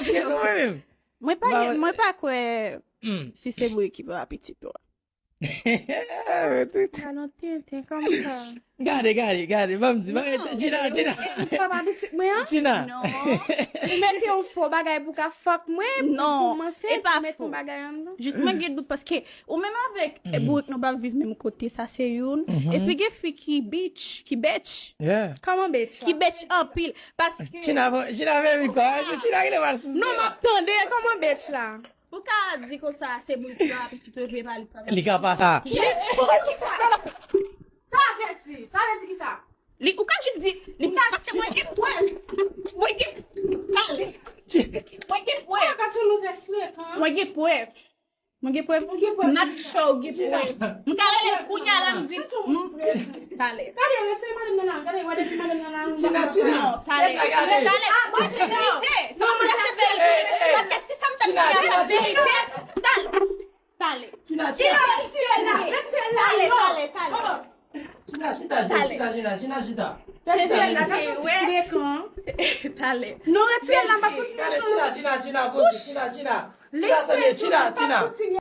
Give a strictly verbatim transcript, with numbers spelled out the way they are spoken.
Mwen menm. Mwen pa Ba- gen- mwen pa kwè Hmm. si se Bourik ki papa pitit ou a. Gade, Talon tenten kòmsa. gade, gade, gade. Ban m di, ban m di. Gina, Gina. Papa pitit mwen an? Gina. Non. Ou mete yon fo bagay pou ka fòk mwen. Non, Pou kòmanse, e pa ou mete fo. Yon bagay anndan. Jis mwen gen dout paske ou menm avèk eh, Bourik nou pa viv menm kote, sa se youn. Epi gen fi ki bitch, ki bitch. Yeah. Kòman bitch? Ki bitch anpil. Paske Gina, bon, Gina fè mi kwa. Gina ki ne pa sou. Non, m ap tande, kòman bitch la? Ou ka di konsa se moun ki pa pitit ou epi pa li pa. Li ka pa sa. Jis pou ki sa? Sa vle di? Sa vle di ki sa? Li ou ka jis di li pa paske mwen gen prèv. Mwen gen talè. Mwen gen prèv. Ka tou nou se frekan. Mwen gen prèv. Mwen gen prèv. Mwen gen prèv. Not show gen prèv. M ka rele l kounya la m di. Talè. Gade, retire madanm nan la. Gade, wè depi madanm nan la. Gina, Gina. Non, talè. Gade. Talè. Ah, mwen se verite. Sa mwen se verite. Paske si sa m ta di a se verite. Talè. Talè. Gina, Gina, retire la. Retire la. Talè, Non. Talè, talè. Gina, chita, Gina, chita, Gina, Gina, chita. Se verite, wè. Frekan. Talè. Non, retire la, m pa kontinye Gade, chanje. Gina, Gina, Gina, poze, Gina, Gina. Gina, tande, Gina, Gina.